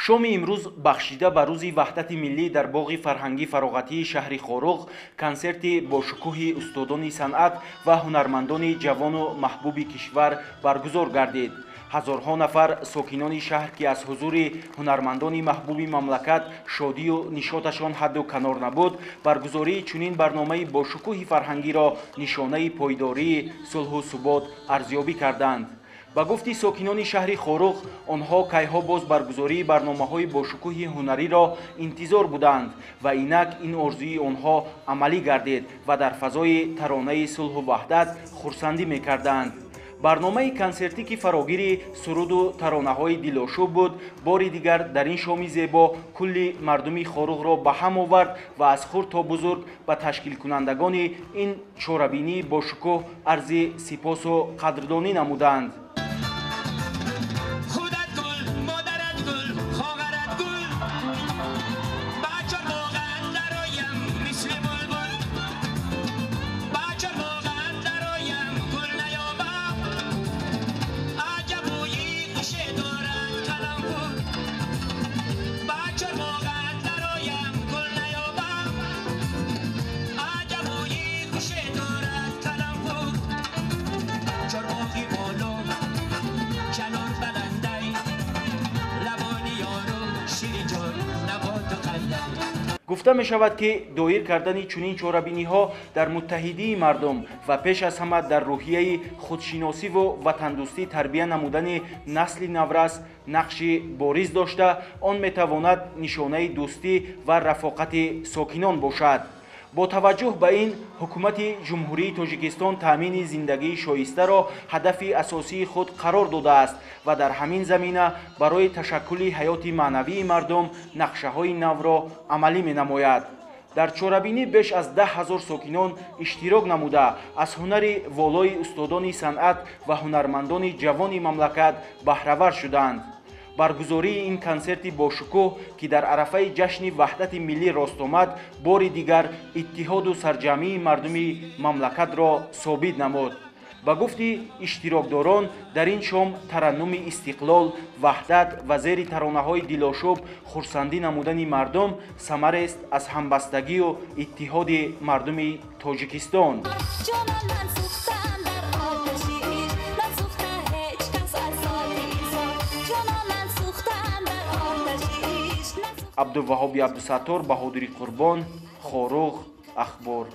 Шоми имрӯз бахшида ба рӯзи ваҳдати миллӣ дар боғи фарҳангӣ фароғатии шаҳри Хоруғ консерти бошукӯҳи устодони санъат ва ҳунармандони ҷавону маҳбуби кишвар баргузор гардид. Ҳазорҳо нафар сокинони шаҳр, ки аз ҳузури ҳунармандони маҳбуби мамлакат шодию нишоташон ҳадду канор набуд, баргузории чунин барномаи бошукӯҳи фарҳангиро нишонаи пойдории сулҳу субот арзёбӣ карданд. Ба гуфти сокинони шаҳри Хоруғ, онҳо кайҳо боз баргузории барномаҳои бошукӯҳи ҳунариро интизор буданд ва инак ин орзуи онҳо амалӣ гардид ва дар фазои таронаи сулҳу ваҳдат хурсандӣ мекарданд. Барномаи консертӣ, ки фарогири суруду таронаҳои дилошӯб буд, бори дигар дар ин шоми зебо кулли мардуми Хоруғро ба ҳам овард ва аз хурд то бузург ба ташкилкунандагони ин чорабинии бошукӯҳ арзи сипосу қадрдонӣ намуданд. Гуфта мешавад, ки доир кардани чунин чорабиниҳо дар муттаҳидии мардум ва пеш аз ҳама дар рӯҳияи худшиносиву ватандӯстӣ тарбия намудани насли наврас нақши бориз дошта, он метавонад нишонаи дӯстӣ ва рафоқати сокинон бошад. Бо таваҷҷӯҳ ба ин, ҳукумати Ҷумҳурии Тоҷикистон таъмини зиндагии шоистаро ҳадафи асосии худ қарор додааст ва дар ҳамин замина барои ташаккули ҳаёти маънавии мардум нақшаҳои навро амалӣ менамояд. Дар чорабинӣ беш аз 10 000 сокинон иштирок намуда, аз ҳунари волои устодони санъат ва ҳунармандони ҷавони мамлакат баҳравар шуданд. Баргузории ин консерти бошукӯҳ, ки дар арафаи ҷашни ваҳдати миллӣ рост омад, бори дигар иттиҳоду сарҷамъии мардуми мамлакатро собит намуд. Ба гуфти иштирокдорон, дар ин шом тараннуми истиқлол, ваҳдат ва зери таронаҳои дилошӯб хурсандӣ намудани мардум самарест аз ҳамбастагию иттиҳоди мардуми Тоҷикистон. Абдуваҳоби Абдусаттор, Баҳодури Қурбон, Хоруғ, Ахбор.